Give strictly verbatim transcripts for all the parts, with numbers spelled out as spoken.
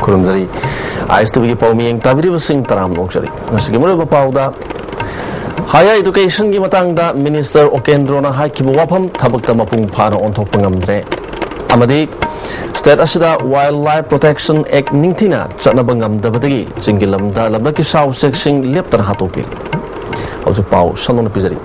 ꯈꯨꯔꯨꯝꯖꯔꯤ꯫ ꯑꯥꯏ S T ꯚꯤꯒꯤ ꯄꯥꯎꯃꯤꯌꯦꯡ ꯇꯥꯕꯤꯔꯤꯕꯁꯤꯡ ꯇꯔꯥꯝꯅ ꯑꯣꯛꯆꯔꯤ꯫ ꯉꯁꯤꯒꯤ ꯃꯔꯨꯑꯣꯏꯕ ꯄꯥꯎꯗ, Higher Educationꯒꯤ ꯃꯇꯥꯡꯗ Minister ꯎꯀꯦꯟꯗ꯭ꯔꯣꯅ ꯍꯥꯏꯈꯤꯕ ꯋꯥꯐꯝ ꯊꯕꯛꯇ ꯃꯄꯨꯡ ꯐꯥꯅ ꯑꯣꯟꯊꯣꯛꯄ ꯉꯝꯗ꯭ꯔꯦ꯫ ꯑꯃꯗꯤ State ꯑꯁꯤꯗ Wildlife Protection Act ꯅꯤꯡꯊꯤꯅ ꯆꯠꯅꯕ ꯉꯝꯗꯕꯗꯒꯤ ꯆꯤꯡꯒꯤ ꯂꯝꯗ ꯂꯝꯂꯛꯀꯤ ꯁꯥ ꯎꯆꯦꯛꯁꯤꯡ ꯂꯦꯞꯇꯅ ꯍꯥꯠꯇꯣꯛꯄꯤꯔꯤ꯫ ꯍꯧꯖꯤꯛ ꯄꯥꯎ ꯁꯟꯗꯣꯛꯅ ꯄꯤꯖꯔꯤ꯫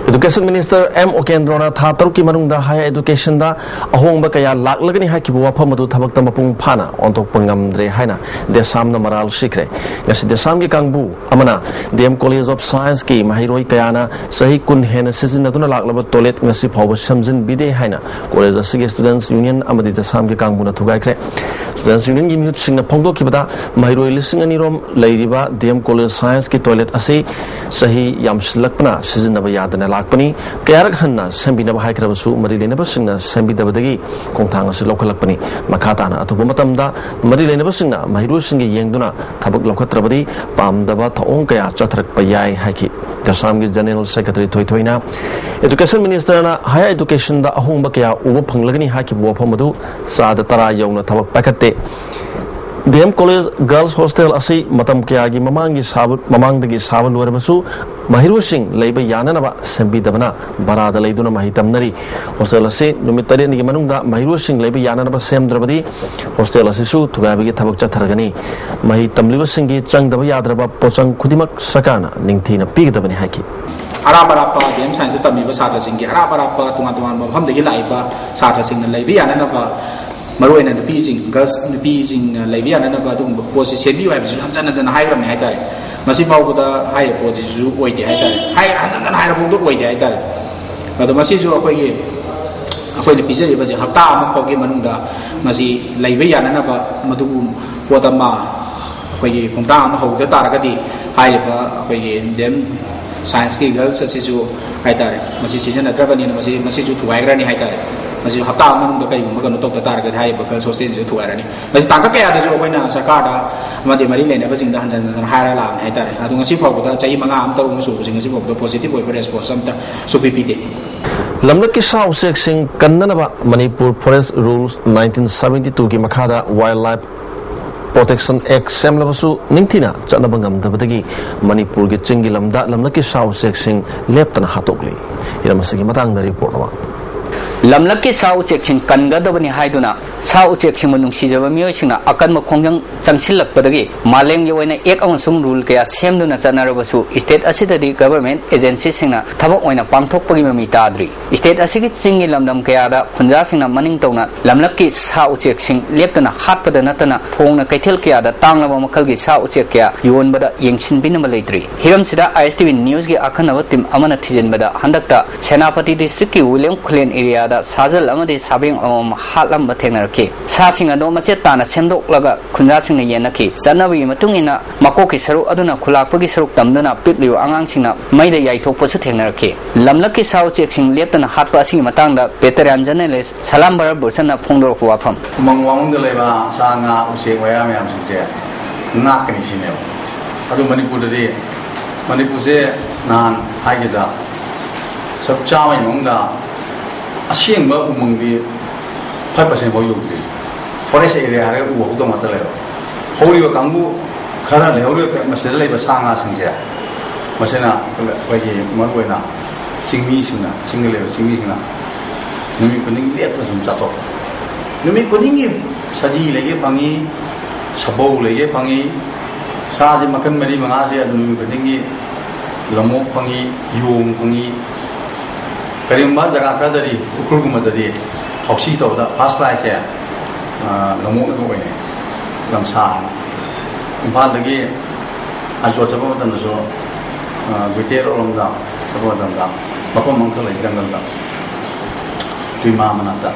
Education Minister ꯑꯦꯝ ꯎꯀꯦꯟꯗ꯭ꯔꯣꯅ ꯊꯥ ꯇꯔꯨꯛꯀꯤ ꯃꯅꯨꯡꯗ Higher Educationꯗ ꯑꯍꯣꯡꯕ ꯀꯌꯥ ꯂꯥꯛꯂꯒꯅꯤ ꯍꯥꯏꯈꯤꯕ ꯋꯥꯐꯝ ꯑꯗꯨ ꯊꯕꯛꯇ ꯃꯄꯨꯡ ꯐꯥꯅ ꯑꯣꯟꯊꯣꯛꯄ ꯉꯝꯗ꯭ꯔꯦ ꯍꯥꯏꯅ ꯗꯦꯁꯥꯝꯅ ꯃꯔꯥꯜ ꯁꯤꯈ꯭ꯔꯦ꯫ ꯉꯁꯤ ꯗꯦꯁꯥꯝꯒꯤ ꯀꯥꯡꯕꯨ ꯑꯃꯅ ꯗꯤ ꯑꯦꯝ College of Scienceꯀꯤ ꯃꯍꯩꯔꯣꯏ ꯀꯌꯥꯅ ꯆꯍꯤ ꯀꯨꯟ ꯍꯦꯟꯅ ꯁꯤꯖꯤꯟꯅꯗꯨꯅ ꯂꯥꯛꯂꯕ toilet ꯉꯁꯤ ꯐꯥꯎꯕ ꯁꯦꯝꯖꯤꯟꯕꯤꯗꯦ ꯍꯥꯏꯅ college ꯑꯁꯤꯒꯤ Students Union ꯑꯃꯗꯤ ꯗꯦꯁꯥꯝꯒꯤ ꯀꯥꯡꯕꯨꯅ ꯊꯨꯒꯥꯏꯈ꯭ꯔꯦ꯫ Students Unionꯒꯤ ꯃꯤꯍꯨꯠꯁꯤꯡꯅ ꯐꯣꯡꯗꯣꯛꯈꯤꯕꯗ, ꯃꯍꯩꯔꯣꯏ ꯂꯤꯁꯤꯡ ꯑꯅꯤ ꯔꯣꯝ ꯂꯩꯔꯤꯕ ꯗꯤ ꯑꯦꯝ College Scienceꯀꯤ toilet ꯑꯁꯤ ꯆꯍꯤ ꯌꯥꯝꯁꯤꯜꯂꯛꯄꯅ ꯁꯤꯖꯤꯟꯅꯕ ꯌꯥꯗꯅ ꯂꯥꯛꯄꯅꯤ꯫ ꯀꯌꯥꯔꯛ ꯍꯟꯅ ꯁꯦꯝꯕꯤꯅꯕ ꯍꯥꯏꯈ꯭ꯔꯕꯁꯨ ꯃꯔꯤ ꯂꯩꯅꯕꯁꯤꯡꯅ ꯁꯦꯝꯕꯤꯗꯕꯗꯒꯤ ꯈꯣꯡꯊꯥꯡ ꯑꯁꯤ ꯂꯧꯈꯠꯂꯛꯄꯅꯤ꯫ ꯃꯈꯥ ꯇꯥꯅ ꯑꯊꯨꯕ ꯃꯇꯝꯗ ꯃꯔꯤ ꯂꯩꯅꯕꯁꯤꯡꯅ ꯃꯍꯩꯔꯣꯏꯁꯤꯡꯒꯤ ꯌꯦꯡꯗꯨꯅ ꯊꯕꯛ ꯂꯧꯈꯠꯇ꯭ꯔꯕꯗꯤ ꯄꯥꯝꯗꯕ ꯊꯧꯑꯣꯡ ꯀꯌꯥ ꯆꯠꯊꯔꯛꯄ ꯌꯥꯏ ꯍꯥꯏꯈꯤ꯫ ꯗꯦꯁꯥꯝꯒꯤ General Secretary ꯊꯣꯏꯊꯣꯏꯅ Education Ministerꯅ Higher Educationꯗ ꯑꯍꯣꯡꯕ ꯀꯌꯥ ꯎꯕ ꯐꯪꯂꯒꯅꯤ ꯍꯥꯏꯈꯤꯕ ꯋꯥꯐꯝ ꯑꯗꯨ ꯆꯥꯗ ꯇꯔꯥ ꯌꯧꯅ ꯊꯕꯛ ꯄꯥꯏꯈꯠꯇꯦ꯫ D M College Girls Hostel ꯑꯁꯤ ꯃꯇꯝ ꯀꯌꯥꯒꯤ ꯃꯃꯥꯡꯒꯤ ꯁꯥꯕ, ꯃꯃꯥꯡꯗꯒꯤ ꯁꯥꯕ ꯂꯣꯏꯔꯕꯁꯨ ꯃꯍꯩꯔꯣꯏꯁꯤꯡ ꯂꯩꯕ ꯌꯥꯅꯅꯕ ꯁꯦꯝꯕꯤꯗꯕꯅ ꯚꯔꯥꯗ ꯂꯩꯗꯨꯅ ꯃꯍꯩ ꯇꯝꯅꯔꯤ꯫ Hostel ꯑꯁꯤ ꯅꯨꯃꯤꯠ ꯇꯔꯦꯠꯅꯤꯒꯤ ꯃꯅꯨꯡꯗ ꯃꯍꯩꯔꯣꯏꯁꯤꯡ ꯂꯩꯕ ꯌꯥꯅꯅꯕ ꯁꯦꯝꯗ꯭ꯔꯕꯗꯤ hostel ꯑꯁꯤꯁꯨ ꯊꯨꯒꯥꯏꯕꯒꯤ ꯊꯕꯛ ꯆꯠꯊꯔꯒꯅꯤ꯫ ꯃꯍꯩ ꯇꯝꯂꯤꯕꯁꯤꯡꯒꯤ ꯆꯪꯗꯕ ꯌꯥꯗ꯭ꯔꯕ ꯄꯣꯠꯆꯪ ꯈꯨꯗꯤꯡꯃꯛ ꯁꯔꯀꯥꯔꯅ ꯅꯤꯡꯊꯤꯅ ꯄꯤꯒꯗꯕꯅꯤ ꯍꯥꯏꯈꯤ꯫ ꯑꯔꯥꯞ ꯑꯔꯥꯞꯄ ꯗꯤ ꯑꯦꯝ Scienceꯇ ꯇꯝꯃꯤꯕ ꯁꯥꯇ꯭ꯔꯁꯤꯡꯒꯤ ꯑꯔꯥꯞ ꯑꯔꯥꯞꯄ ꯇꯣꯉꯥꯟ ꯇꯣꯉꯥꯟꯕ ꯃꯐꯝꯗꯒꯤ ꯂꯥꯛꯏꯕ ꯁꯥꯇ꯭ꯔꯁꯤꯡꯅ ꯂꯩꯕ ꯌꯥꯅꯅꯕ, ꯃꯔꯨꯑꯣꯏꯅ ꯅꯨꯄꯤꯁꯤꯡ, girls, ꯅꯨꯄꯤꯁꯤꯡꯅ ꯂꯩꯕ ꯌꯥꯅꯅꯕ ꯑꯗꯨꯒꯨꯝꯕ ꯄꯣꯠꯁꯤ ꯁꯦꯝꯕꯤꯌꯨ ꯍꯥꯏꯕꯁꯤꯁꯨ ꯍꯟꯖꯟ ꯍꯟꯖꯟꯅ ꯍꯥꯏꯈ꯭ꯔꯕꯅꯤ ꯍꯥꯏꯇꯥꯔꯦ꯫ ꯉꯁꯤ ꯐꯥꯎꯕꯗ ꯍꯥꯏꯔꯤꯕ ꯄꯣꯠꯁꯤꯁꯨ ꯑꯣꯏꯗꯦ ꯍꯥꯏꯇꯥꯔꯦ꯫ ꯍꯥꯏ-, ꯍꯟꯖꯟ ꯍꯟꯖꯟꯅ ꯍꯥꯏꯔꯐꯥꯎꯗ ꯑꯣꯏꯗꯦ ꯍꯥꯏꯇꯥꯔꯦ꯫ ꯑꯗꯣ ꯃꯁꯤꯁꯨ ꯑꯩꯈꯣꯏꯒꯤ, ꯑꯩꯈꯣꯏꯅ ꯄꯤꯖꯔꯤꯕꯁꯦ ꯍꯞꯇꯥ ꯑꯃ ꯐꯥꯎꯒꯤ ꯃꯅꯨꯡꯗ ꯃꯁꯤ ꯂꯩꯕ ꯌꯥꯅꯅꯕ ꯃꯗꯨꯒꯨꯝ ꯄꯣꯠ ꯑꯃ ꯑꯩꯈꯣꯏꯒꯤ ꯈꯣꯡꯊꯥꯡ ꯑꯃ ꯍꯧꯗ ꯇꯥꯔꯒꯗꯤ ꯍꯥꯏꯔꯤꯕ ꯑꯩꯈꯣꯏꯒꯤ ꯗꯤ ꯑꯦꯝ Scienceꯀꯤ girls ꯑꯁꯤꯁꯨ ꯍꯥꯏꯇꯥꯔꯦ, ꯃꯁꯤ ꯁꯤꯖꯤꯟꯅꯗ꯭ꯔꯕꯅꯤꯅ ꯃꯁꯤ, ꯃꯁꯤꯁꯨ ꯊꯨꯒꯥꯏꯈ꯭ꯔꯅꯤ ꯍꯥꯏꯇꯥꯔꯦ꯫ ꯃꯁꯤ ꯍꯞꯇꯥ ꯑꯃ ꯃꯅꯨꯡꯗ ꯀꯔꯤꯒꯨꯝꯕ ꯀꯩꯅꯣ ꯇꯧꯗ ꯇꯥꯔꯒꯗꯤ ꯍꯥꯏꯔꯤꯕ girls hostelꯁꯤꯁꯨ ꯊꯨꯒꯥꯏꯔꯅꯤ꯫ ꯃꯁꯤ ꯇꯥꯡꯀꯛ ꯀꯌꯥꯗꯁꯨ ꯑꯩꯈꯣꯏꯅ ꯁꯔꯀꯥꯔꯗ ꯑꯃꯗꯤ ꯃꯔꯤ ꯂꯩꯅꯕꯁꯤꯡꯗ ꯍꯟꯖꯟ ꯍꯟꯖꯟ ꯍꯥꯏꯔ ꯂꯥꯛꯑꯕꯅꯤ ꯍꯥꯏꯇꯥꯔꯦ꯫ ꯑꯗꯣ ꯉꯁꯤ ꯐꯥꯎꯕꯗ ꯆꯍꯤ ꯃꯉꯥ ꯑꯃ ꯇꯔꯨꯛ ꯑꯃ ꯁꯨꯕꯁꯦ ꯉꯁꯤ ꯐꯥꯎꯕꯗ positive ꯑꯣꯏꯕ response ꯑꯝꯇ ꯁꯨꯄꯤ ꯄꯤꯗꯦ꯫ ꯂꯝꯂꯛꯀꯤ ꯁꯥ ꯎꯆꯦꯛꯁꯤꯡ ꯀꯟꯅꯅꯕ Manipur Forest Rules nineteen seventy two ꯒꯤ ꯃꯈꯥꯗ Wildlife Protection Act ꯁꯦꯝꯂꯕꯁꯨ ꯅꯤꯡꯊꯤꯅ ꯆꯠꯅꯕ ꯉꯝꯗꯕꯗꯒꯤ ꯃꯅꯤꯄꯨꯔꯒꯤ ꯆꯤꯡꯒꯤ ꯂꯝꯗ ꯂꯝꯂꯛꯀꯤ ꯁꯥ ꯎꯆꯦꯛꯁꯤꯡ ꯂꯦꯞꯇꯅ ꯍꯥꯠꯇꯣꯛꯂꯤ꯫ ꯍꯤꯔꯝ ꯑꯁꯤꯒꯤ ꯃꯇꯥꯡꯗ ꯔꯤꯄꯣꯔꯠ ꯑꯃ꯫ ꯂꯝꯂꯛꯀꯤ ꯁꯥ ꯎꯆꯦꯛꯁꯤꯡ ꯀꯟꯒꯗꯕꯅꯤ ꯍꯥꯏꯗꯨꯅ ꯁꯥ ꯎꯆꯦꯛꯁꯤꯡꯕꯨ ꯅꯨꯡꯁꯤꯖꯕ ꯃꯤꯑꯣꯏꯁꯤꯡꯅ ꯑꯀꯟꯕ ꯈꯣꯡꯖꯪ ꯆꯪꯁꯤꯜꯂꯛꯄꯗꯒꯤ ꯃꯥꯂꯦꯝꯒꯤ ꯑꯣꯏꯅ ꯑꯦꯛ ꯑꯃꯁꯨꯡ ꯔꯨꯜ ꯀꯌꯥ ꯁꯦꯝꯗꯨꯅ ꯆꯠꯅꯔꯕꯁꯨ ꯁ꯭ꯇꯦꯠ ꯑꯁꯤꯗꯗꯤ ꯒꯚꯔꯟꯃꯦꯟꯠ ꯑꯦꯖꯦꯟꯁꯤꯁꯤꯡꯅ ꯊꯕꯛ ꯑꯣꯏꯅ ꯄꯥꯡꯊꯣꯛꯄꯒꯤ ꯃꯃꯤ ꯇꯥꯗ꯭ꯔꯤ꯫ ꯁ꯭ꯇꯦꯠ ꯑꯁꯤꯒꯤ ꯆꯤꯡꯒꯤ ꯂꯝꯗꯝ ꯀꯌꯥꯗ ꯈꯨꯟꯖꯥꯁꯤꯡꯅ ꯃꯅꯤꯡ ꯇꯧꯅ ꯂꯝꯂꯛꯀꯤ ꯁꯥ ꯎꯆꯦꯛꯁꯤꯡ ꯂꯦꯞꯇꯅ ꯍꯥꯠꯄꯗ ꯅꯠꯇꯅ ꯐꯣꯡꯅ ꯀꯩꯊꯦꯜ ꯀꯌꯥꯗ ꯇꯥꯡꯂꯕ ꯃꯈꯜꯒꯤ ꯁꯥ ꯎꯆꯦꯛ ꯀꯌꯥ ꯌꯣꯟꯕꯗ ꯌꯦꯡꯁꯤꯟꯕꯤꯅꯕ ꯂꯩꯇ꯭ꯔꯤ꯫ ꯍꯤꯔꯝꯁꯤꯗ ISTV Newsꯀꯤ ꯑꯈꯟꯅꯕ ꯇꯤꯝ ꯑꯃꯅ ꯊꯤꯖꯤꯟꯕꯗ ꯍꯟꯗꯛꯇ ꯁꯦꯅꯥꯄꯇꯤ ꯗꯤꯁꯇ꯭ꯔꯤꯛꯀꯤ ꯋꯤꯂꯤꯌꯝ ꯈꯨꯂꯦꯟ ꯑꯦꯔꯤꯌꯥꯗ ꯁꯥꯖꯜ ꯑꯃꯗꯤ ꯁꯥꯕꯦꯡ ꯑꯃꯃꯝ ꯍꯥꯠꯂꯝꯕ ꯊꯦꯡꯅꯔꯛꯈꯤ꯫ ꯁꯥꯁꯤꯡ ꯑꯗꯨ ꯃꯆꯦꯠ ꯇꯥꯅ ꯁꯦꯝꯗꯣꯛꯂꯒ ꯈꯨꯟꯖꯥꯁꯤꯡꯅ ꯌꯦꯟꯅꯈꯤ꯫ ꯆꯠꯅꯕꯒꯤ ꯃꯇꯨꯡ ꯏꯟꯅ ꯃꯀꯣꯛꯀꯤ ꯁꯔꯨꯛ ꯑꯗꯨꯅ ꯈꯨꯂꯥꯛꯄꯒꯤ ꯁꯔꯨꯛ ꯇꯝꯗꯨꯅ ꯄꯤꯛꯂꯤꯕ ꯑꯉꯥꯡꯁꯤꯡꯅ ꯃꯩꯗ ꯌꯥꯏꯊꯣꯛꯄꯁꯨ ꯊꯦꯡꯅꯔꯛꯈꯤ꯫ ꯂꯝꯂꯛꯀꯤ ꯁꯥ ꯎꯆꯦꯛꯁꯤꯡ ꯂꯦꯞꯇꯅ ꯍꯥꯠꯄ ꯑꯁꯤꯒꯤ ꯃꯇꯥꯡꯗ ꯚꯦꯇꯔꯥꯟ ꯖꯔꯅꯦꯂꯤꯁ ꯁꯂꯥꯝ ꯚꯥꯔꯠ ꯕꯨꯁꯟꯅ ꯐꯣꯡꯗꯣꯔꯛꯄ ꯋꯥꯐꯝ꯫ ꯎꯃꯪ ꯋꯥꯃꯪꯗ ꯂꯩꯕ ꯁꯥ ꯉꯥ ꯎꯆꯦꯛ ꯋꯥꯌꯥ ꯃꯌꯥꯝꯁꯤꯡꯁꯦ ꯉꯥꯛꯀꯅꯤ ꯁꯤꯅꯦꯕ꯫ ꯑꯗꯨ ꯃꯅꯤꯄꯨꯔꯗꯗꯤ, ꯃꯅꯤꯄꯨꯔꯁꯦ ꯅꯍꯥꯟ ꯍꯥꯏꯈꯤꯗ ꯁꯔꯨꯛ ꯆꯥꯝꯃꯒꯤ ꯃꯅꯨꯡꯗ ꯑꯁꯦꯡꯕ ꯎꯃꯪꯗꯤ five percent ꯐꯥꯎ ꯌꯧꯗ꯭ꯔꯤ꯫ Forest area ꯍꯥꯏꯔꯒ ꯎ ꯍꯧꯗꯕ ꯉꯥꯛꯇ ꯂꯩꯕ꯫ ꯍꯧꯔꯤꯕ ꯀꯥꯡꯕꯨ ꯈꯔ ꯂꯩꯍꯧꯔꯤꯕ ꯃꯁꯤꯗ ꯂꯩꯕ ꯁꯥ ꯉꯥꯁꯤꯡꯁꯦ, ꯃꯁꯤꯅ ꯑꯩꯈꯣꯏꯒꯤ ꯃꯔꯨꯑꯣꯏꯅ ꯆꯤꯡꯃꯤꯁꯤꯡꯅ, ꯆꯤꯡꯗ ꯂꯩꯕ ꯆꯤꯡꯃꯤꯁꯤꯡꯅ ꯅꯨꯃꯤꯠ ꯈꯨꯗꯤꯡꯒꯤ ꯂꯦꯞꯇꯅ ꯁꯨꯝ ꯆꯥꯊꯣꯛꯄ꯫ ꯅꯨꯃꯤꯠ ꯈꯨꯗꯤꯡꯒꯤ ꯁꯖꯤ ꯂꯩꯒꯦ ꯐꯪꯉꯤ, ꯁꯥꯕꯧ ꯂꯩꯒꯦ ꯐꯪꯉꯤ, ꯁꯥꯁꯦ ꯃꯈꯜ ꯃꯔꯤ ꯃꯉꯥꯁꯦ ꯑꯗꯨꯝ ꯅꯨꯃꯤꯠ ꯈꯨꯗꯤꯡꯒꯤ ꯂꯝꯑꯣꯛ ꯐꯪꯉꯤ, ꯌꯣꯡ ꯐꯪꯉꯤ꯫ ꯀꯔꯤꯒꯨꯝꯕ ꯖꯒꯥ ꯈꯔꯗꯗꯤ, ꯎꯈ꯭ꯔꯨꯜꯒꯨꯝꯕꯗꯗꯤ ꯍꯥꯎꯁꯤ ꯇꯧꯕꯗ first prizeꯁꯦ, ꯑ, ꯂꯝꯑꯣꯛꯅꯒ ꯑꯣꯏꯅꯩ, ꯂꯝꯁꯥ ꯍꯥꯏꯅ꯫ ꯏꯝꯐꯥꯜꯗꯒꯤ ꯑꯥꯏꯖꯣꯜ ꯆꯠꯄ ꯃꯇꯝꯗꯁꯨ, ꯑ, ꯒꯨꯏꯇꯦꯔꯣ ꯂꯣꯝꯗ ꯆꯠꯄ ꯃꯇꯝꯗ ꯃꯐꯝ ꯑꯃꯈꯛ ꯂꯩ, ꯖꯪꯒꯜꯗ, ꯇꯨꯏꯃꯥ ꯃꯅꯥꯛꯇ꯫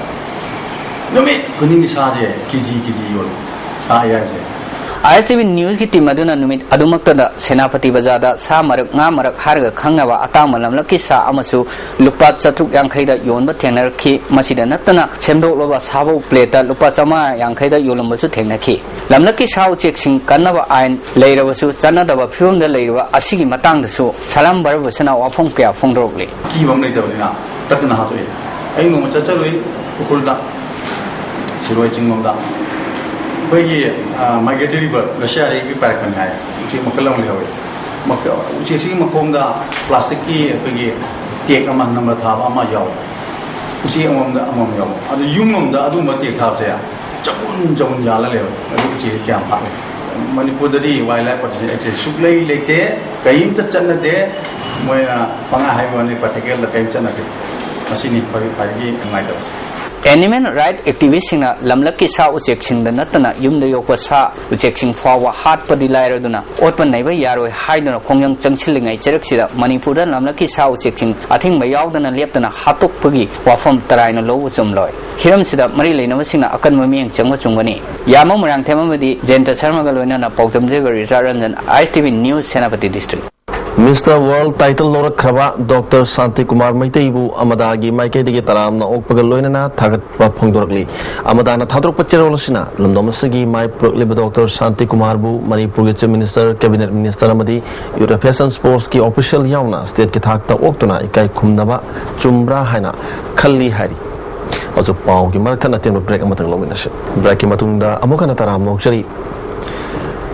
ꯅꯨꯃꯤꯠ ꯈꯨꯗꯤꯡꯒꯤ ꯁꯥꯁꯦ ꯀꯦ ꯖꯤ ꯀꯦ ꯖꯤ ꯌꯣꯜꯂꯤ, ꯁꯥ ꯑꯌꯥꯏꯕꯁꯦ꯫ ꯑꯥꯏ ꯑꯦꯁ ꯇꯤ ꯚꯤ ꯅ꯭ꯌꯨꯁꯀꯤ ꯇꯤꯝ ꯑꯗꯨꯅ ꯅꯨꯃꯤꯠ ꯑꯗꯨꯃꯛꯇꯗ ꯁꯦꯅꯥꯄꯇꯤ ꯕꯖꯥꯔꯗ ꯁꯥ ꯃꯔꯛ, ꯉꯥ ꯃꯔꯛ ꯍꯥꯏꯔꯒ ꯈꯪꯅꯕ ꯑꯇꯥꯡꯕ ꯂꯝꯂꯛꯀꯤ ꯁꯥ ꯑꯃꯁꯨ ꯂꯨꯄꯥ ꯆꯥꯇ꯭ꯔꯨꯛ ꯌꯥꯡꯈꯩꯗ ꯌꯣꯟꯕ ꯊꯦꯡꯅꯔꯛꯈꯤ꯫ ꯃꯁꯤꯗ ꯅꯠꯇꯅ ꯁꯦꯝꯗꯣꯛꯂꯕ ꯁꯥꯐꯧ ꯄ꯭ꯂꯦꯠꯇ ꯂꯨꯄꯥ ꯆꯥꯝꯃꯉꯥ ꯌꯥꯡꯈꯩꯗ ꯌꯣꯜꯂꯝꯕꯁꯨ ꯊꯦꯡꯅꯈꯤ꯫ ꯂꯝꯂꯛꯀꯤ ꯁꯥ ꯎꯆꯦꯛꯁꯤꯡ ꯀꯟꯅꯕ ꯑꯥꯏꯟ ꯂꯩꯔꯕꯁꯨ ꯆꯠꯅꯗꯕ ꯐꯤꯕꯝꯗ ꯂꯩꯔꯤꯕ ꯑꯁꯤꯒꯤ ꯃꯇꯥꯡꯗꯁꯨ ꯁꯂꯥꯝ ꯕꯔꯕꯨꯁꯅ ꯋꯥꯐꯝ ꯀꯌꯥ ꯐꯣꯡꯗꯣꯔꯛꯂꯤ꯫ ꯑꯀꯤꯕ ꯑꯃ ꯂꯩꯇꯕꯅꯤꯅ ꯇꯛꯇꯅ ꯍꯥꯠꯇꯣꯛꯑꯦ꯫ ꯑꯩ ꯅꯣꯡꯃ ꯆꯠꯆꯔꯨꯏ ꯎꯈ꯭ꯔꯨꯜꯗ, ꯁꯤꯔꯣꯏ ꯆꯤꯡꯂꯣꯝꯗ꯫ ꯑꯩꯈꯣꯏꯒꯤ, ꯑ, migratory bird, ꯂꯁꯤꯌꯥꯔꯤꯒꯤ ꯄꯥꯏꯔꯛꯄꯅꯤ ꯍꯥꯏ꯫ ꯎꯆꯦꯛ ꯃꯈꯜ ꯑꯃ ꯂꯩꯍꯧꯋꯦ꯫ ꯃꯈ-, ꯎꯆꯦꯛꯁꯤꯒꯤ ꯃꯈꯣꯡꯗ plastic-ꯀꯤ ꯑꯩꯈꯣꯏꯒꯤ tag ꯑꯃ ꯅꯝꯕꯔ ꯊꯥꯕ ꯑꯃ ꯌꯥꯎꯋꯦ꯫ ꯎꯆꯦꯛ ꯑꯃꯃꯝꯗ ꯑꯃꯃꯝ ꯌꯥꯎꯕ꯫ ꯑꯗꯨ ꯌꯨꯝ ꯑꯃꯗ ꯑꯗꯨꯒꯨꯝꯕ tag ꯊꯥꯕꯁꯦ ꯆꯕꯨꯟ ꯆꯕꯨꯟ ꯌꯥꯜꯂ ꯂꯩꯕ꯫ ꯑꯗꯨ ꯎꯆꯦꯛ ꯀꯌꯥꯝ ꯍꯥꯠꯂꯦ? ꯃꯅꯤꯄꯨꯔꯗꯗꯤ Wildlife Protection Act-ꯁꯦ ꯁꯨꯛꯂꯩ ꯂꯩꯇꯦ, ꯀꯔꯤꯝꯇ ꯆꯠꯅꯗꯦ꯫ ꯃꯣꯏꯅ ꯄꯪꯍꯥꯏ ꯍꯥꯏꯕ ꯋꯥꯅꯤ, practical-ꯗ ꯀꯔꯤꯝ ꯆꯠꯅꯗꯦ꯫ ꯃꯁꯤꯅꯤ ꯈ꯭ꯋꯥꯏ-, ꯈ꯭ꯋꯥꯏꯗꯒꯤ ꯅꯨꯡꯉꯥꯏꯇꯕꯁꯦ꯫ Animal right activist-ꯁꯤꯡꯅ ꯂꯝꯂꯛꯀꯤ ꯁꯥ ꯎꯆꯦꯛꯁꯤꯡꯗ ꯅꯠꯇꯅ ꯌꯨꯝꯗ ꯌꯣꯛꯄ ꯁꯥ ꯎꯆꯦꯛꯁꯤꯡ ꯐꯥꯎꯕ ꯍꯥꯠꯄꯗꯤ ꯂꯥꯏꯔꯗꯨꯅ ꯑꯣꯠꯄ ꯅꯩꯕ ꯌꯥꯔꯣꯏ ꯍꯥꯏꯗꯨꯅ ꯈꯣꯡꯖꯪ ꯆꯪꯁꯤꯜꯂꯤꯉꯩ ꯆꯔꯛꯁꯤꯗ ꯃꯅꯤꯄꯨꯔꯗ ꯂꯝꯂꯛꯀꯤ ꯁꯥ ꯎꯆꯦꯛꯁꯤꯡ ꯑꯊꯤꯡꯕ ꯌꯥꯎꯗꯅ ꯂꯦꯞꯇꯅ ꯍꯥꯠꯇꯣꯛꯄꯒꯤ ꯋꯥꯐꯝ ꯇꯔꯥꯏꯅ ꯂꯧꯕ ꯆꯨꯝꯂꯣꯏ꯫ ꯍꯤꯔꯝꯁꯤꯗ ꯃꯔꯤ ꯂꯩꯅꯕꯁꯤꯡꯅ ꯑꯀꯟꯕ ꯃꯤꯠꯌꯦꯡ ꯆꯪꯕ ꯆꯨꯝꯒꯅꯤ꯫ ꯌꯥꯝꯕ ꯃꯣꯏꯔꯥꯡꯊꯦꯝ ꯑꯃꯗꯤ ꯖꯌꯟꯇ ꯁꯔꯃꯒ ꯂꯣꯏꯅꯅ ꯄꯥꯎꯖꯝꯖꯦꯕ Richard Ranjan, I S T V news, Senapati district. Mister World title ꯂꯧꯔꯛꯈ꯭ꯔꯕ ꯗꯣꯛꯇꯔ ꯁꯥꯟꯇꯤ ꯀꯨꯃꯥꯔ ꯃꯩꯇꯩꯕꯨ ꯑꯃꯗꯥꯒꯤ ꯃꯥꯏꯀꯩꯗꯒꯤ ꯇꯔꯥꯝꯅ ꯑꯣꯛꯄꯒ ꯂꯣꯏꯅꯅ ꯊꯥꯒꯠꯄ ꯐꯣꯡꯗꯣꯔꯛꯂꯤ꯫ ꯑꯃꯗꯥꯅ ꯊꯥꯗꯣꯔꯛꯄ ꯆꯦꯔꯣꯜ ꯑꯁꯤꯅ ꯂꯝꯗꯝ ꯑꯁꯤꯒꯤ ꯃꯥꯏ ꯄꯨꯔꯛꯂꯤꯕ ꯗꯣꯛꯇꯔ ꯁꯥꯟꯇꯤ ꯀꯨꯃꯥꯔꯕꯨ ꯃꯅꯤꯄꯨꯔꯒꯤ Chief Minister, Cabinet Minister ꯑꯃꯗꯤ Youth Affairs and Sports-ꯀꯤ official ꯌꯥꯎꯅ state-ꯀꯤ ꯊꯥꯛꯇ ꯑꯣꯛꯇꯨꯅ ꯏꯀꯥꯏ ꯈꯨꯝꯅꯕ ꯆꯨꯝꯕ꯭ꯔꯥ ꯍꯥꯏꯅ ꯈꯜꯂꯤ ꯍꯥꯏꯔꯤ꯫ ꯍꯧꯖꯤꯛ ꯄꯥꯎꯒꯤ ꯃꯔꯛ ꯊꯠꯅ ꯑꯇꯦꯟꯕ break ꯑꯃꯇꯪ ꯂꯧꯃꯤꯟꯅꯁꯤ꯫ Break-ꯀꯤ ꯃꯇꯨꯡꯗ ꯑꯃꯨꯛ ꯍꯟꯅ ꯇꯔꯥꯝꯅ ꯑꯣꯛꯆꯔꯤ꯫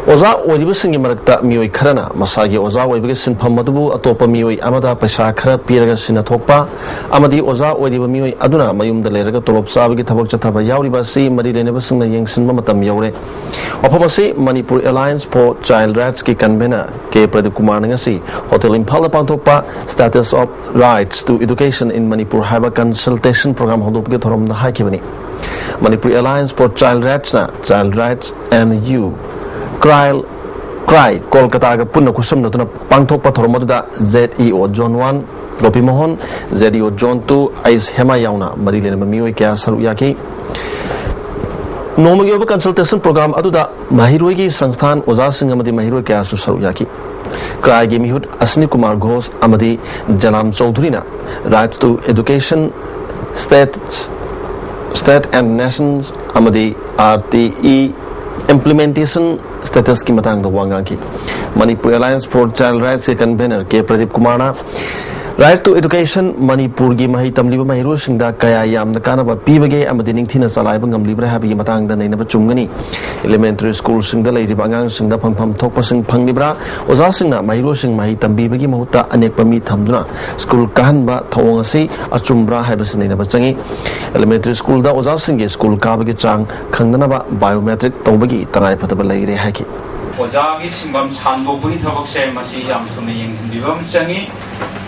ꯑꯣꯖꯥ ꯑꯣꯏꯔꯤꯕꯁꯤꯡꯒꯤ ꯃꯔꯛꯇ ꯃꯤꯑꯣꯏ ꯈꯔꯅ ꯃꯁꯥꯒꯤ ꯑꯣꯖꯥ ꯑꯣꯏꯕꯒꯤ ꯁꯤꯟꯐꯝ ꯑꯗꯨꯕꯨ ꯑꯇꯣꯞꯄ ꯃꯤꯑꯣꯏ ꯑꯃꯗ ꯄꯩꯁꯥ ꯈꯔ ꯄꯤꯔꯒ ꯁꯤꯟꯅꯊꯣꯛꯄ ꯑꯃꯗꯤ ꯑꯣꯖꯥ ꯑꯣꯏꯔꯤꯕ ꯃꯤꯑꯣꯏ ꯑꯗꯨꯅ ꯃꯌꯨꯝꯗ ꯂꯩꯔꯒ ꯇꯣꯂꯣꯞ ꯆꯥꯕꯒꯤ ꯊꯕꯛ ꯆꯠꯊꯕ ꯌꯥꯎꯔꯤꯕ ꯑꯁꯤ ꯃꯔꯤ ꯂꯩꯅꯕꯁꯤꯡꯅ ꯌꯦꯡꯁꯤꯟꯕ ꯃꯇꯝ ꯌꯧꯔꯦ꯫ ꯋꯥꯐꯝ ꯑꯁꯤ Manipur Alliance for Child Rights-ꯀꯤ convener ꯀꯦ ꯄ꯭ꯔꯗꯤꯞ ꯀꯨꯃꯥꯔꯅ ꯉꯁꯤ ꯍꯣꯇꯦꯜ ꯏꯝꯐꯥꯜꯗ ꯄꯥꯡꯊꯣꯛꯄ Status of Rights to Education in Manipur ꯍꯥꯏꯕ consultation program ꯍꯧꯗꯣꯛꯄꯒꯤ ꯊꯧꯔꯝꯗ ꯍꯥꯏꯈꯤꯕꯅꯤ꯫ Manipur Alliance for Child Rights-ꯅ Child Rights and You, ꯀ꯭ꯔꯥꯏ, ꯀ꯭ꯔꯥꯏ, ꯀꯣꯜꯀꯇꯥꯒ ꯄꯨꯟꯅ ꯈꯨꯠꯁꯝꯅꯗꯨꯅ ꯄꯥꯡꯊꯣꯛꯄ ꯊꯧꯔꯝ ꯑꯗꯨꯗ Z E O Zone one ꯒꯣꯄꯤ Mohan, Z E O Zone two ꯑꯩꯁ ꯍꯦꯃꯥ ꯌꯥꯎꯅ ꯃꯔꯤ ꯂꯩꯅꯕ ꯃꯤꯑꯣꯏ ꯀꯌꯥ ꯁꯔꯨꯛ ꯌꯥꯈꯤ꯫ ꯅꯣꯡꯃꯒꯤ ꯑꯣꯏꯕ consultation program ꯑꯗꯨꯗ ꯃꯍꯩꯔꯣꯏꯒꯤ ꯁꯪꯁꯊꯥꯟ, ꯑꯣꯖꯥꯁꯤꯡ ꯑꯃꯗꯤ ꯃꯍꯩꯔꯣꯏ ꯀꯌꯥꯁꯨ ꯁꯔꯨꯛ ꯌꯥꯈꯤ꯫ ꯀ꯭ꯔꯥꯏꯒꯤ ꯃꯤꯍꯨꯠ ꯑꯁꯅꯤ ꯀꯨꯃꯥꯔ ꯘꯣꯁ ꯑꯃꯗꯤ ꯖꯂꯥꯝ ꯆꯧꯙꯨꯔꯤꯅ Right to Education, State, State and Nations ꯑꯃꯗꯤ R T E implementation status ꯀꯤ ꯃꯇꯥꯡꯗ ꯋꯥ ꯉꯥꯡꯈꯤ꯫ Manipur Alliance for Child Rights ꯀꯤ convener ꯀꯦ ꯄ꯭ꯔꯗꯤꯞ ꯀꯨꯃꯥꯔꯅ Right to Education ꯃꯅꯤꯄꯨꯔꯒꯤ ꯃꯍꯩ ꯇꯝꯂꯤꯕ ꯃꯍꯩꯔꯣꯏꯁꯤꯡꯗ ꯀꯌꯥ ꯌꯥꯝꯅ ꯀꯥꯟꯅꯕ ꯄꯤꯕꯒꯦ ꯑꯃꯗꯤ ꯅꯤꯡꯊꯤꯅ ꯆꯂꯥꯏꯕ ꯉꯝꯂꯤꯕ꯭ꯔꯥ ꯍꯥꯏꯕꯒꯤ ꯃꯇꯥꯡꯗ ꯅꯩꯅꯕ ꯆꯨꯝꯒꯅꯤ꯫ Elementary school ꯁꯤꯡꯗ ꯂꯩꯔꯤꯕ ꯑꯉꯥꯡꯁꯤꯡꯗ ꯐꯪꯐꯝ ꯊꯣꯛꯄꯁꯤꯡ ꯐꯪꯂꯤꯕ꯭ꯔꯥ? ꯑꯣꯖꯥꯁꯤꯡꯅ ꯃꯍꯩꯔꯣꯏꯁꯤꯡ ꯃꯍꯩ ꯇꯝꯕꯤꯕꯒꯤ ꯃꯍꯨꯠꯇ ꯑꯅꯦꯛꯄ ꯃꯤ ꯊꯝꯗꯨꯅ school ꯀꯥꯍꯟꯕ ꯊꯧꯑꯣꯡ ꯑꯁꯤ ꯑꯆꯨꯝꯕ꯭ꯔꯥ ꯍꯥꯏꯕꯁꯤ ꯅꯩꯅꯕ ꯆꯪꯏ꯫ Elementary school ꯗ ꯑꯣꯖꯥꯁꯤꯡꯒꯤ school ꯀꯥꯕꯒꯤ ꯆꯥꯡ ꯈꯪꯅꯅꯕ biometric ꯇꯧꯕꯒꯤ ꯇꯉꯥꯏꯐꯗꯕ ꯂꯩꯔꯦ ꯍꯥꯏꯈꯤ꯫ ꯑꯣꯖꯥꯒꯤ ꯁꯤꯟꯐꯝ ꯁꯥꯟꯗꯣꯛꯄꯒꯤ ꯊꯕꯛꯁꯦ ꯃꯁꯤ ꯌꯥꯝ ꯊꯨꯅ ꯌꯦꯡꯁꯤꯟꯕꯤꯕ ꯑꯃ ꯆꯪꯉꯤ꯫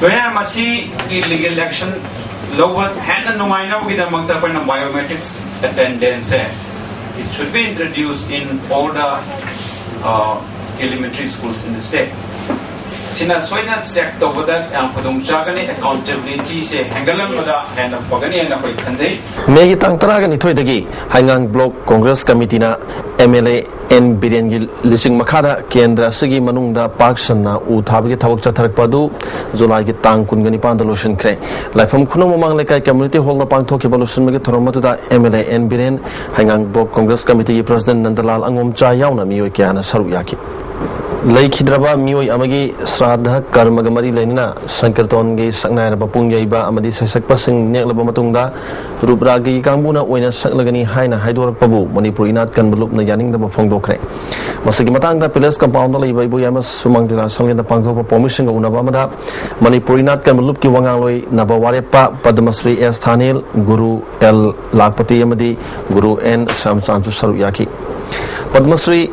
ꯂꯣꯏꯅꯅ ꯃꯁꯤꯒꯤ legal action ꯂꯧꯕ ꯍꯦꯟꯅ ꯅꯨꯡꯉꯥꯏꯅꯕꯒꯤꯗꯃꯛꯇ ꯑꯩꯈꯣꯏꯅ biometrics attendance say it should be introduced in all the uh, elementary schools in the state. ꯁꯤꯅ ꯁꯣꯏꯅ check ꯇꯧꯕꯗ ꯌꯥꯝ ꯈꯨꯗꯣꯡ ꯆꯥꯒꯅꯤ, accountability ꯁꯦ ꯍꯦꯟꯒꯠꯍꯟꯕꯗ ꯍꯦꯟꯅ ꯐꯒꯅꯤ ꯍꯥꯏꯅ ꯑꯩꯈꯣꯏ ꯈꯟꯖꯩ꯫ May ꯒꯤ ꯇꯥꯡ ꯇꯔꯥꯒ ꯅꯤꯊꯣꯏꯗꯒꯤ ꯍꯩꯉꯥꯡ block Congress committee ꯅ M L A N ꯕꯤꯔꯦꯟꯒꯤ ꯂꯨꯆꯤꯡ ꯃꯈꯥꯗ ꯀꯦꯟꯗ꯭ꯔ ꯑꯁꯤꯒꯤ ꯃꯅꯨꯡꯗ ꯄꯥꯛ ꯁꯟꯅ ꯎ ꯊꯥꯕꯒꯤ ꯊꯕꯛ ꯆꯠꯊꯔꯛꯄ ꯑꯗꯨ July ꯒꯤ ꯇꯥꯡ ꯀꯨꯟꯒ ꯅꯤꯄꯥꯟꯗ ꯂꯣꯏꯁꯤꯟꯈ꯭ꯔꯦ꯫ ꯂꯥꯏꯐꯝ ꯈꯨꯅꯧ ꯃꯃꯥꯡ ꯂꯩꯀꯥꯏ community hall ꯗ ꯄꯥꯡꯊꯣꯛꯈꯤꯕ ꯂꯣꯏꯁꯤꯟꯕꯒꯤ ꯊꯧꯔꯝ ꯑꯗꯨꯗ M L A N Biren, ꯍꯩꯉꯥꯡ block Congress committee ꯒꯤ president ꯅꯟꯗꯂꯥꯜ ꯑꯉꯣꯝꯆꯥ ꯌꯥꯎꯅ ꯃꯤꯑꯣꯏ ꯀꯌꯥꯅ ꯁꯔꯨꯛ ꯌꯥꯈꯤ꯫ ꯂꯩꯈꯤꯗ꯭ꯔꯕ ꯃꯤꯑꯣꯏ ꯑꯃꯒꯤ ꯁ꯭ꯔꯥꯗꯙ ꯀꯔꯃꯒ ꯃꯔꯤ ꯂꯩꯅꯅ ꯁꯪꯀꯤꯔꯇꯣꯟꯒꯤ ꯁꯛꯅꯥꯏꯔꯕ ꯄꯨꯡ ꯌꯩꯕ ꯑꯃꯗꯤ ꯁꯩꯁꯛꯄꯁꯤꯡ ꯅꯦꯛꯂꯕ ꯃꯇꯨꯡꯗ ꯔꯨꯞꯔꯥꯒꯤ ꯀꯥꯡꯕꯨꯅ ꯑꯣꯏꯅ ꯁꯛꯂꯒꯅꯤ ꯍꯥꯏꯅ ꯍꯥꯏꯗꯣꯔꯛꯄꯕꯨ ꯃꯅꯤꯄꯨꯔ ꯏꯅꯥꯠ ꯀꯟꯕ ꯂꯨꯞꯅ ꯌꯥꯅꯤꯡꯗꯕ ꯐꯣꯡꯗꯣꯛꯈ꯭ꯔꯦ꯫ ꯃꯁꯤꯒꯤ ꯃꯇꯥꯡꯗ Village Compound ꯗ ꯂꯩꯕ ꯏꯕꯣꯌꯥꯏꯃ ꯁꯨꯃꯥꯡ ꯂꯤꯂꯥ ꯁꯪꯂꯦꯟꯗ ꯄꯥꯡꯊꯣꯛꯄ ꯄꯥꯎꯃꯤꯁꯤꯡꯒ ꯎꯅꯕ ꯑꯃꯗ ꯃꯅꯤꯄꯨꯔ ꯏꯅꯥꯠ ꯀꯟꯕ ꯂꯨꯞꯀꯤ ꯋꯥ ꯉꯥꯡꯂꯣꯏ ꯅꯕ ꯋꯥꯔꯦꯞꯄ ꯄꯗꯃꯁ꯭ꯔꯤ ꯑꯦꯁ ꯊꯥꯅꯤꯜ, ꯒꯨꯔꯨ ꯑꯦꯜ ꯂꯥꯛꯄꯇꯤ ꯑꯃꯗꯤ ꯒꯨꯔꯨ ꯑꯦꯟ ꯁ꯭ꯌꯥꯝꯆꯥꯟꯁꯨ ꯁꯔꯨꯛ ꯌꯥꯈꯤ꯫ ꯄꯗꯃꯁ꯭ꯔꯤ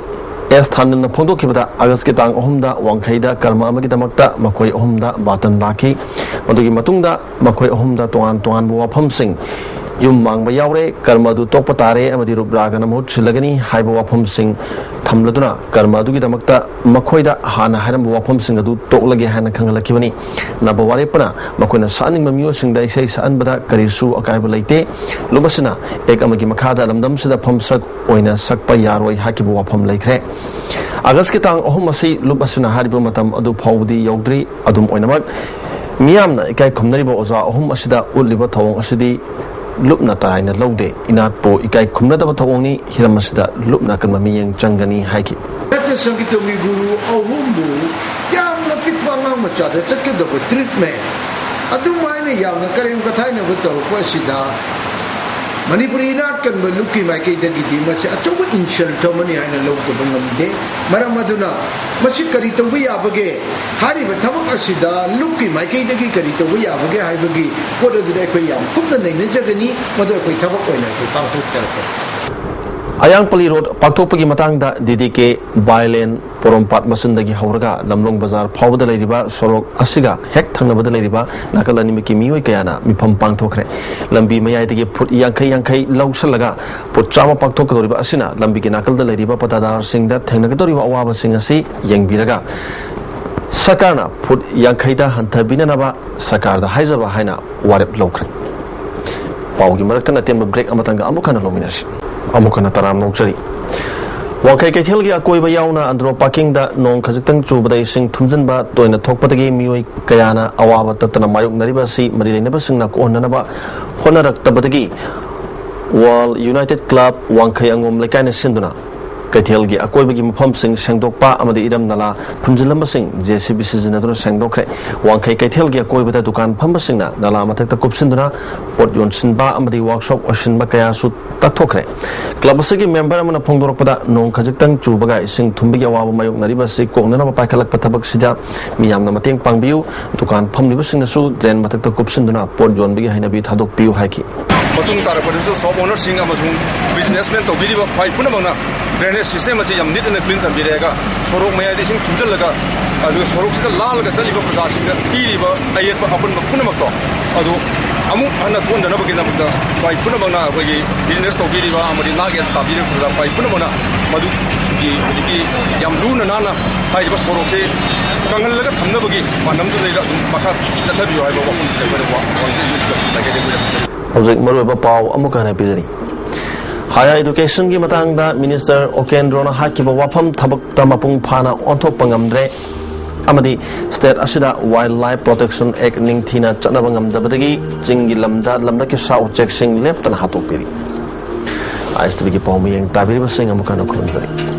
ꯑꯦꯁ ꯊꯥꯅꯤꯜꯅ ꯐꯣꯡꯗꯣꯛꯈꯤꯕꯗ, ꯑꯥꯒꯁꯀꯤ ꯇꯥꯡ ꯑꯍꯨꯝꯗ ꯋꯥꯡꯈꯩꯗ ꯀꯔꯃ ꯑꯃꯒꯤꯗꯃꯛꯇ ꯃꯈꯣꯏ ꯑꯍꯨꯝꯗ ꯕꯥꯇꯟ ꯂꯥꯛꯈꯤ꯫ ꯃꯗꯨꯒꯤ ꯃꯇꯨꯡꯗ ꯃꯈꯣꯏ ꯑꯍꯨꯝꯗ ꯇꯣꯉꯥꯟ ꯇꯣꯉꯥꯟꯕ ꯋꯥꯐꯝꯁꯤꯡ ꯌꯨꯝ ꯃꯥꯡꯕ ꯌꯥꯎꯔꯦ, ꯀꯔꯃ ꯑꯗꯨ ꯇꯣꯛꯄ ꯇꯥꯔꯦ ꯑꯃꯗꯤ ꯔꯨꯞ ꯔꯥꯒꯅ ꯃꯍꯨꯠ ꯁꯤꯜꯂꯒꯅꯤ ꯍꯥꯏꯕ ꯋꯥꯐꯝꯁꯤꯡ ꯊꯝꯂꯗꯨꯅ, ꯀꯔꯃ ꯑꯗꯨꯒꯤꯗꯃꯛꯇ ꯃꯈꯣꯏꯗ ꯍꯥꯟꯅ ꯍꯥꯏꯔꯝꯕ ꯋꯥꯐꯝꯁꯤꯡ ꯑꯗꯨ ꯇꯣꯛꯂꯒꯦ ꯍꯥꯏꯅ ꯈꯪꯍꯜꯂꯛꯈꯤꯕꯅꯤ꯫ ꯅꯕ ꯋꯥꯔꯦꯞꯄꯅ ꯃꯈꯣꯏꯅ ꯁꯛꯍꯟꯅꯤꯡꯕ ꯃꯤꯑꯣꯏꯁꯤꯡꯗ ꯏꯁꯩ ꯁꯛꯍꯟꯕꯗ ꯀꯔꯤꯁꯨ ꯑꯀꯥꯏꯕ ꯂꯩꯇꯦ꯫ ꯂꯨꯞ ꯑꯁꯤꯅ ꯑꯦꯛ ꯑꯃꯒꯤ ꯃꯈꯥꯗ ꯂꯝꯗꯝꯁꯤꯗ ꯐꯝꯁꯛ ꯑꯣꯏꯅ ꯁꯛꯄ ꯌꯥꯔꯣꯏ ꯍꯥꯏꯈꯤꯕ ꯋꯥꯐꯝ ꯂꯩꯈ꯭ꯔꯦ꯫ ꯑꯥꯒꯁꯀꯤ ꯇꯥꯡ ꯑꯍꯨꯝ ꯑꯁꯤ ꯂꯨꯞ ꯑꯁꯤꯅ ꯍꯥꯏꯔꯤꯕ ꯃꯇꯝ ꯑꯗꯨ ꯐꯥꯎꯕꯗꯤ ꯌꯧꯗ꯭ꯔꯤ꯫ ꯑꯗꯨꯝ ꯑꯣꯏꯅꯃꯛ, ꯃꯤꯌꯥꯝꯅ ꯏꯀꯥꯏ ꯈꯨꯝꯅꯔꯤꯕ ꯑꯣꯖꯥ ꯑꯍꯨꯝ ꯑꯁꯤꯗ ꯎꯠꯂꯤꯕ ꯊꯧꯑꯣꯡ ꯑꯁꯤꯗꯤ ꯂꯨꯞꯅ ꯇꯔꯥꯏꯅ ꯂꯧꯗꯦ꯫ ꯏꯅꯥꯠꯄꯨ ꯏꯀꯥꯏ ꯈꯨꯝꯅꯗꯕ ꯊꯧꯑꯣꯡꯅꯤ꯫ ꯍꯤꯔꯝ ꯑꯁꯤꯗ ꯂꯨꯞꯅ ꯑꯀꯟꯕ ꯃꯤꯠꯌꯦꯡ ꯆꯪꯒꯅꯤ ꯍꯥꯏꯈꯤ꯫ ꯅꯠꯇ꯭ꯔ ꯁꯪꯒꯤꯇꯒꯤ ꯒꯨꯔꯨ ꯑꯍꯨꯝꯕꯨ ꯌꯥꯝꯅ ꯄꯤꯛꯄ ꯑꯉꯥꯡ ꯃꯆꯥꯗ ꯆꯠꯀꯗꯕ ꯇ꯭ꯔꯤꯠꯃꯦꯟ ꯑꯗꯨꯃꯥꯏꯅ ꯌꯥꯝꯅ ꯀꯔꯦꯝ ꯀꯊꯥꯏꯅꯕ ꯇꯧꯔꯛꯄ ꯑꯁꯤꯗ ꯃꯅꯤꯄꯨꯔꯤ ꯏꯅꯥꯠ ꯀꯟꯕ ꯂꯨꯞꯀꯤ ꯃꯥꯏꯀꯩꯗꯒꯤꯗꯤ ꯃꯁꯤ ꯑꯆꯧꯕ ꯏꯟꯁꯜꯠ ꯑꯃꯅꯤ ꯍꯥꯏꯅ ꯂꯧꯗꯕ ꯉꯝꯗꯦ꯫ ꯃꯔꯝ ꯑꯗꯨꯅ ꯃꯁꯤ ꯀꯔꯤ ꯇꯧꯕ ꯌꯥꯕꯒꯦ? ꯍꯥꯏꯔꯤꯕ ꯊꯕꯛ ꯑꯁꯤꯗ ꯂꯨꯞꯀꯤ ꯃꯥꯏꯀꯩꯗꯒꯤ ꯀꯔꯤ ꯇꯧꯕ ꯌꯥꯕꯒꯦ ꯍꯥꯏꯕꯒꯤ ꯄꯣꯠ ꯑꯗꯨꯗ ꯑꯩꯈꯣꯏ ꯌꯥꯝ ꯀꯨꯞꯅ ꯅꯩꯅꯖꯒꯅꯤ꯫ ꯃꯗꯨ ꯑꯩꯈꯣꯏ ꯊꯕꯛ ꯑꯣꯏꯅ ꯑꯩꯈꯣꯏ ꯄꯥꯡꯊꯣꯛꯆꯔꯛꯀꯅꯤ꯫ ꯑꯌꯥꯡꯄꯜꯂꯤ ꯔꯣꯗ ꯄꯥꯛꯊꯣꯛꯄꯒꯤ ꯃꯇꯥꯡꯗ ꯗꯤ ꯗꯤ ꯀꯦ ꯕꯥꯏꯂꯦꯟ ꯄꯣꯔꯣꯝꯄꯥꯠ ꯃꯆꯤꯟꯗꯒꯤ ꯍꯧꯔꯒ ꯂꯝꯂꯣꯡ ꯕꯖꯥꯔ ꯐꯥꯎꯕꯗ ꯂꯩꯔꯤꯕ ꯁꯣꯔꯣꯛ ꯑꯁꯤꯒ ꯍꯦꯛ ꯊꯪꯅꯕꯗ ꯂꯩꯔꯤꯕ ꯅꯥꯀꯜ ꯑꯅꯤꯃꯛꯀꯤ ꯃꯤꯑꯣꯏ ꯀꯌꯥꯅ ꯃꯤꯐꯝ ꯄꯥꯡꯊꯣꯛꯈ꯭ꯔꯦ꯫ ꯂꯝꯕꯤ ꯃꯌꯥꯏꯗꯒꯤ ꯐꯨꯠ ꯌꯥꯡꯈꯩ ꯌꯥꯡꯈꯩ ꯂꯧꯁꯤꯜꯂꯒ ꯐꯨꯠ ꯆꯥꯝꯃ ꯄꯥꯛꯊꯣꯛꯀꯗꯧꯔꯤꯕ ꯑꯁꯤꯅ ꯂꯝꯕꯤꯒꯤ ꯅꯥꯀꯜꯗ ꯂꯩꯔꯤꯕ ꯄꯇꯥꯗꯥꯔꯁꯤꯡꯗ ꯊꯦꯡꯅꯒꯗꯧꯔꯤꯕ ꯑꯋꯥꯕꯁꯤꯡ ꯑꯁꯤ ꯌꯦꯡꯕꯤꯔꯒ ꯁꯔꯀꯥꯔꯅ ꯐꯨꯠ ꯌꯥꯡꯈꯩꯗ ꯍꯟꯊꯕꯤꯅꯅꯕ ꯁꯔꯀꯥꯔꯗ ꯍꯥꯏꯖꯕ ꯍꯥꯏꯅ ꯋꯥꯔꯦꯞ ꯂꯧꯈ꯭ꯔꯦ꯫ ꯄꯥꯎꯒꯤ ꯃꯔꯛꯇ ꯑꯇꯦꯟꯕ ꯕ꯭ꯔꯦꯛ ꯑꯃꯇꯪꯒ ꯑꯃꯨꯛ ꯍꯟꯅ ꯂꯧꯃꯤꯟꯅꯁꯤ꯫ ꯑꯃꯨꯛ ꯍꯟꯅ ꯇꯔꯥꯝꯅ ꯑꯣꯛꯆꯔꯤ꯫ ꯋꯥꯡꯈꯩ ꯀꯩꯊꯦꯜꯒꯤ ꯑꯀꯣꯏꯕ ꯌꯥꯎꯅ ꯑꯟꯗ꯭ꯔꯣ ꯄꯥꯔꯀꯤꯡꯗ ꯅꯣꯡ ꯈꯖꯤꯛꯇꯪ ꯆꯨꯕꯗ ꯏꯁꯤꯡ ꯊꯨꯝꯖꯤꯟꯕ ꯇꯣꯏꯅ ꯊꯣꯛꯄꯗꯒꯤ ꯃꯤꯑꯣꯏ ꯀꯌꯥꯅ ꯑꯋꯥꯕ ꯇꯠꯇꯅ ꯃꯥꯌꯣꯛꯅꯔꯤꯕ ꯑꯁꯤ ꯃꯔꯤ ꯂꯩꯅꯕꯁꯤꯡꯅ ꯀꯣꯛꯍꯟꯅꯅꯕ ꯍꯣꯠꯅꯔꯛꯇꯕꯗꯒꯤ ꯋꯥꯔꯜ ꯌꯨꯅꯥꯏꯇꯦꯗ ꯀ꯭ꯂꯕ ꯋꯥꯡꯈꯩ ꯑꯉꯣꯝ ꯂꯩꯀꯥꯏꯅ ꯁꯤꯟꯗꯨꯅ ꯀꯩꯊꯦꯜꯒꯤ ꯑꯀꯣꯏꯕꯒꯤ ꯃꯐꯝꯁꯤꯡ ꯁꯦꯡꯗꯣꯛꯄ ꯑꯃꯗꯤ ꯏꯔꯝ ꯅꯂꯥ ꯐꯨꯝꯖꯤꯜꯂꯝꯕꯁꯤꯡ ꯖꯦ ꯁꯤ ꯕꯤ ꯁꯤꯖꯤꯟꯅꯗꯨꯅ ꯁꯦꯡꯗꯣꯛꯈ꯭ꯔꯦ꯫ ꯋꯥꯡꯈꯩ ꯀꯩꯊꯦꯜꯒꯤ ꯑꯀꯣꯏꯕꯗ ꯗꯨꯀꯥꯟ ꯐꯝꯕꯁꯤꯡꯅ ꯅꯂꯥ ꯃꯊꯛꯇ ꯀꯨꯞꯁꯤꯟꯗꯨꯅ ꯄꯣꯠ ꯌꯣꯟꯁꯤꯟꯕ ꯑꯃꯗꯤ ꯋꯥꯛꯁꯣꯞ ꯑꯣꯏꯁꯤꯟꯕ ꯀꯌꯥꯁꯨ ꯇꯛꯊꯣꯛꯈ꯭ꯔꯦ꯫ ꯀ꯭ꯂꯕ ꯑꯁꯤꯒꯤ ꯃꯦꯝꯕꯔ ꯑꯃꯅ ꯐꯣꯡꯗꯣꯔꯛꯄꯗ, ꯅꯣꯡ ꯈꯖꯤꯛꯇꯪ ꯆꯨꯕꯒ ꯏꯁꯤꯡ ꯊꯨꯝꯕꯒꯤ ꯑꯋꯥꯕ ꯃꯥꯌꯣꯛꯅꯔꯤꯕ ꯑꯁꯤ ꯀꯣꯛꯅꯅꯕ ꯄꯥꯏꯈꯠꯂꯛꯄ ꯊꯕꯛꯁꯤꯗ ꯃꯤꯌꯥꯝꯅ ꯃꯇꯦꯡ ꯄꯥꯡꯕꯤꯌꯨ, ꯗꯨꯀꯥꯟ ꯐꯝꯂꯤꯕꯁꯤꯡꯅꯁꯨ ꯗ꯭ꯔꯦꯟ ꯃꯊꯛꯇ ꯀꯨꯞꯁꯤꯟꯗꯨꯅ ꯄꯣꯠ ꯌꯣꯟꯕꯒꯤ ꯍꯩꯅꯕꯤ ꯊꯥꯗꯣꯛꯄꯤꯌꯨ ꯍꯥꯏꯈꯤ꯫ ꯃꯇꯨꯡ ꯇꯥꯔꯛꯄꯗꯁꯨ ꯁꯣꯞ ꯑꯣꯅꯔꯁꯤꯡ ꯑꯃꯁꯨꯡ ꯕꯤꯖꯤꯅꯦꯁꯃꯦꯟ ꯇꯧꯕꯤꯔꯤꯕ ꯈ꯭ꯋꯥꯏ ꯄꯨꯝꯅꯃꯛꯅ ꯗ꯭ꯔꯦꯅꯦꯖ ꯁꯤꯁꯇꯦꯝ ꯑꯁꯤ ꯌꯥꯝ ꯅꯤꯠ ꯑꯦꯟ ꯀ꯭ꯂꯤꯟ ꯊꯝꯕꯤꯔꯦꯒ, ꯁꯣꯔꯣꯛ ꯃꯌꯥꯏꯗ ꯏꯁꯤꯡ ꯊꯨꯝꯖꯤꯜꯂꯒ, ꯑꯗꯨꯒ ꯁꯣꯔꯣꯛꯁꯤꯗ ꯂꯥꯜꯂꯒ ꯆꯠꯂꯤꯕ ꯄ꯭ꯔꯖꯥꯁꯤꯡꯗ ꯄꯤꯔꯤꯕ ꯑꯌꯦꯠꯄ ꯑꯄꯟꯕ ꯄꯨꯝꯅꯃꯛꯇꯣ ꯑꯗꯨ ꯑꯃꯨꯛ ꯍꯟꯅ ꯊꯣꯛꯍꯟꯗꯅꯕꯒꯤꯗꯃꯛꯇ ꯈ꯭ꯋꯥꯏ ꯄꯨꯝꯅꯃꯛꯅ ꯑꯩꯈꯣꯏꯒꯤ ꯕꯤꯖꯤꯅꯦꯁ ꯇꯧꯕꯤꯔꯤꯕ ꯑꯃꯗꯤ ꯅꯥꯠ ꯌꯦꯟ ꯇꯥꯕꯤꯔꯤꯕ ꯈ꯭ꯋꯥꯏ ꯄꯨꯝꯅꯃꯛꯅ ꯃꯗꯨꯒꯤ ꯍꯧꯖꯤꯛꯀꯤ ꯌꯥꯝ ꯂꯨꯅ ꯅꯥꯟꯅ ꯍꯥꯏꯔꯤꯕ ꯁꯣꯔꯣꯛꯁꯦ ꯀꯪꯍꯜꯂꯒ ꯊꯝꯅꯕꯒꯤ ꯄꯥꯟꯗꯝꯗꯨꯗ ꯑꯗꯨꯝ ꯃꯈꯥ ꯆꯠꯊꯕꯤꯌꯨ ꯍꯥꯏꯕ ꯋꯥꯐꯝꯁꯤꯗ ꯑꯩꯈꯣꯏꯅ ꯋꯥ-, ꯋꯥ-, ꯍꯧꯖꯤꯛ ꯃꯔꯨꯑꯣꯏꯕ ꯄꯥꯎ ꯑꯃꯨꯛꯀ ꯍꯟꯅ ꯄꯤꯖꯔꯤ꯫ Higher Educationꯒꯤ ꯃꯇꯥꯡꯗ Minister ꯑꯣꯀꯦꯟꯗ꯭ꯔꯣꯅ ꯍꯥꯏꯈꯤꯕ ꯋꯥꯐꯝ ꯊꯕꯛꯇ ꯃꯄꯨꯡ ꯐꯥꯅ ꯑꯣꯟꯊꯣꯛꯄ ꯉꯝꯗ꯭ꯔꯦ ꯑꯃꯗꯤ state ꯑꯁꯤꯗ Wildlife Protection Act ꯅꯤꯡꯊꯤꯅ ꯆꯠꯅꯕ ꯉꯝꯗꯕꯗꯒꯤ ꯆꯤꯡꯒꯤ ꯂꯝꯗ ꯂꯝꯂꯛꯀꯤ ꯁꯥ ꯎꯆꯦꯛꯁꯤꯡ ꯂꯦꯞꯇꯅ ꯍꯥꯠꯇꯣꯛꯄꯤꯔꯤ꯫ ISTVꯒꯤ ꯄꯥꯎ ꯃꯤꯌꯦꯡ ꯇꯥꯕꯤꯔꯤꯕꯁꯤꯡ ꯑꯃꯨꯛ ꯍꯟꯅ ꯈꯨꯔꯨꯝꯖꯔꯤ꯫